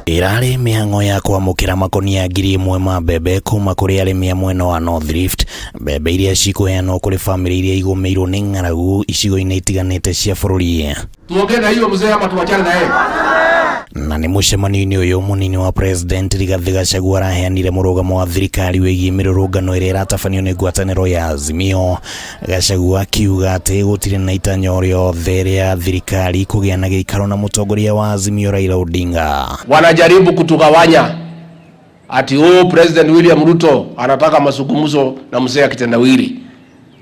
Ĩrarĩ mĩhang'o ya kwamũkĩra makonia 1000 ma mbembe kuma kũrĩ arĩmi a mwena wa North Rift, mbembe iria cikũheanwo kũrĩ bamĩrĩ iria igũmĩirwo nĩ ng'aragu icigo-inĩ itiganĩte cia bũrũri. Tuongee na hiyo mzee ama tuachane na yeye? Na nĩ mũcemanio-inĩ ũyũ mũnini wa President Rigathĩ Gachagua araheanire mũrũgamo wa thirikari wĩgiĩ mĩrũrũngano ĩrĩa ĩratabanio nĩ ngwatanĩro ya Azimio. Gachagua akiuga atĩ gũtirĩ na itanya o rĩothe rĩa thirikari kũgĩa na gĩikaro na mũtongoria wa Azimio Raila Odinga. Wanajaribu kutugawanya ati oh, President William Ruto anataka mazungumzo na mzee ya kitendawili,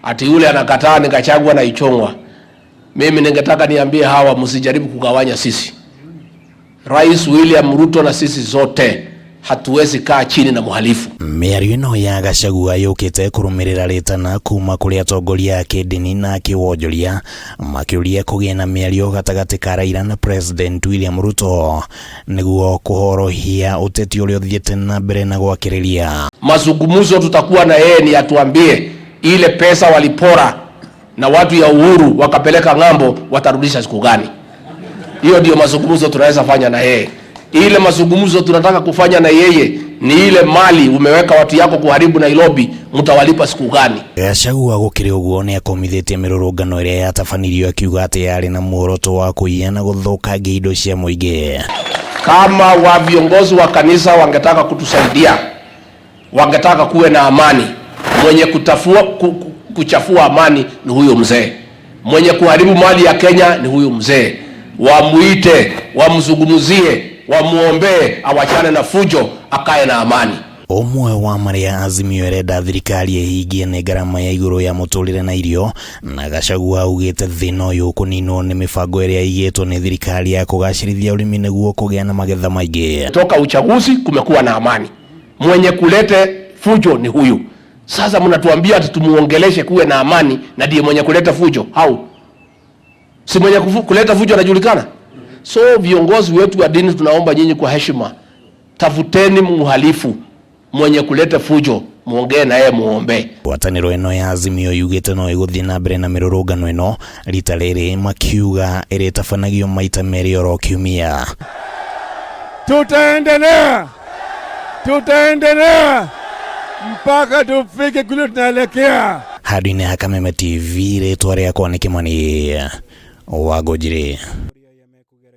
ati yule anakataa ni Gachagua na Ichung'wa. Mimi ningetaka niambie hawa, msijaribu kugawanya sisi. Rais William Ruto na sisi zote hatuwezi kaa chini na mhalifu. Mĩario ĩno ya Gachagua yũkĩte kũrũmĩrĩra rĩtana kuma kũrĩ atongoria a kĩndini na kĩwonjoria makĩũria kũgĩe na mĩario gatagatĩ ka Raila na President William Ruto nĩguo kũhorohia ũteti ũrĩa ũthiĩte na mbere na gwakĩrĩria. Mazungumzo tutakuwa na yeye ni atuambie ile pesa walipora na watu ya Uhuru wakapeleka ng'ambo watarudisha siku gani? Hiyo ndio mazungumzo tunaweza fanya na yeye. Ile mazungumzo tunataka kufanya na yeye ni ile mali umeweka watu yako kuharibu Nairobi, mtawalipa siku gani? Gachagua gũkĩrĩ ũguo nĩ akomithĩtie mĩrũrũngano ĩrĩa yatabanirio akiuga atĩ yarĩ na muoroto wa kũiya na gũthũkangia indo cia mũingĩ. Kama wa viongozi wa kanisa wangetaka kutusaidia, wangetaka kuwe na amani, mwenye kutafua, kuchafua amani ni huyo mzee, mwenye kuharibu mali ya Kenya ni huyu mzee. Wamuite, wamzungumzie, wamuombee, awachane na fujo, akae na amani. Ũmwe wa marĩa Azimio ĩrenda thirikari ĩhingie nĩ ngarama ya igũrũ ya mũtũrĩre na irio, na Gachagua augĩte thĩna ũyũ ũkũninwo nĩ mĩbango ĩrĩa ĩigĩtwo nĩ thirikari ya kũgacĩrithia ũrĩmi nĩguo kũgĩa na magetha maingĩ. Toka uchaguzi kumekuwa na amani, mwenye kulete fujo ni huyu. Sasa mnatuambia ati tumuongeleshe kuwe na amani, na ndiye mwenye kuleta fujo? How? Si mwenye kuleta fujo anajulikana? So viongozi wetu wa dini, tunaomba nyinyi kwa heshima, tafuteni mhalifu mwenye kuleta fujo, muongee na yeye, muombe. Ngwatanĩro ĩno ya Azimio yugĩte no ĩgũthiĩ na mbere na mĩrũrũngano ĩno rita rĩrĩ makiuga ĩrĩtabanagio maita merĩ oro kiumia. Tutaendelea, tutaendelea mpaka tufike kule tunaelekea. Handũ-inĩ ha Kameme TV, rĩtwa rĩakwa nĩ Kĩmani wa Ngũnjiri.